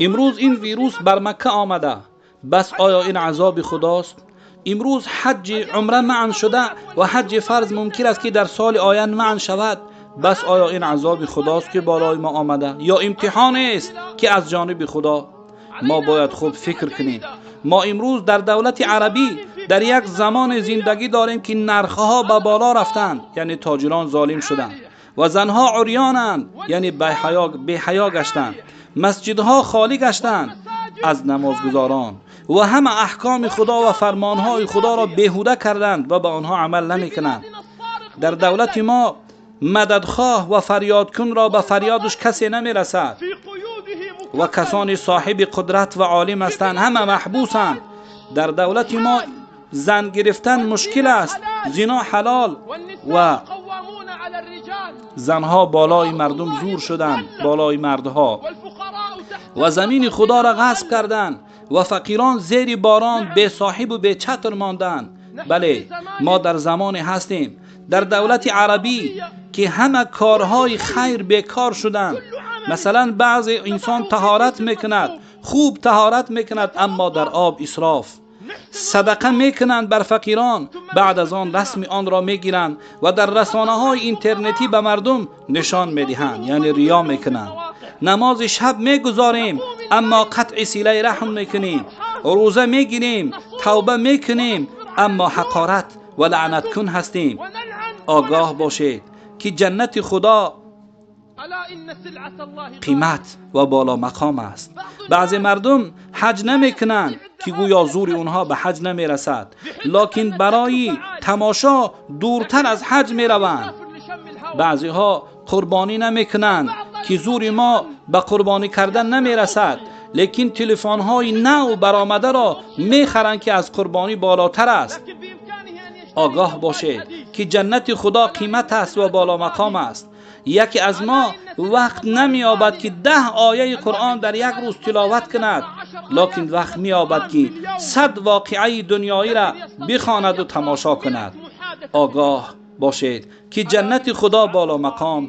Имрӯз ин вирус бар Макка омада. Бас оё ин азоби Худост? Имрӯз ҳаҷҷи умра манъ шуда ва ҳаҷҷи фарз мумкин аст, ки дар соли оянда манъ шавад. Бас оё ин азоби Худост, ки болои мо омада, ё имтиҳонест, ки аз ҷониби Худо? Мо бояд хуб фикр кунем. Мо имрӯз дар давлати арабӣ дар як замоне зиндагӣ дорем, ки нархҳо ба боло рафтанд, яъне тоҷирон золим шуданд ва занҳо урёнанд, яъне беҳаё гаштанд, масҷидҳо холӣ гаштанд аз намозгузорон ва ҳама аҳкоми Худо ва фармонҳои Худоро беҳуда карданд ва ба онҳо амал намекунанд. Дар давлати мо мададхоҳ ва фарёдкунро ба фарёдаш касе намерасад ва касоне соҳиби қудрат ва олим ҳастанд, ҳама маҳбусанд. Дар давлати мо зан гирифтан мушкил аст, зино ҳалол ва занҳо болои мардум зӯр шуданд, болои мардҳо, ва замини Худоро ғасб карданд ва фақирон зери борон бесоҳибу бечатр монданд. Бале, мо дар замоне ҳастем дар давлати арабӣ, ки ҳама корҳои хайр бекор шуданд. Масалан, баъзе инсон таҳорат мекунад, хуб таҳорат мекунад, аммо дар об исроф. Садақа мекунанд бар фақирон, баъд аз он расми онро мегиранд ва дар расонаҳои интернетӣ ба мардум нишон медиҳанд, яъне риё мекунанд. Намози шаб мегузорем, аммо қатъи силаи раҳм мекунем. Рӯза мегирем, тавба мекунем, аммо ҳақорат ва лаънаткун ҳастем. Огоҳ бошед, ки ҷаннати Худо қимат ва боломақом аст. Баъзе мардум ҳаҷ намекунанд, ки гӯё зӯри онҳо ба ҳаҷ намерасад, локин барои тамошо дуртар аз ҳаҷ мераванд. Баъзеҳо қурбонӣ намекунанд, ки зӯри мо ба қурбонӣ кардан намерасад, лекин телефонҳои нав баромадаро мехаранд, ки аз қурбонӣ болотар аст. Огоҳ бошед, ки ҷаннати Худо қимат аст ва боломақом аст. Яке аз мо вақт намеёбад, ки 10 ояи Қуръон дар як рӯз тиловат кунад, локин вақт меёбад, ки 100 воқеаи дунёиро бихонаду тамошо кунад. Огоҳ бошед, ки ҷаннати Худо боломақом.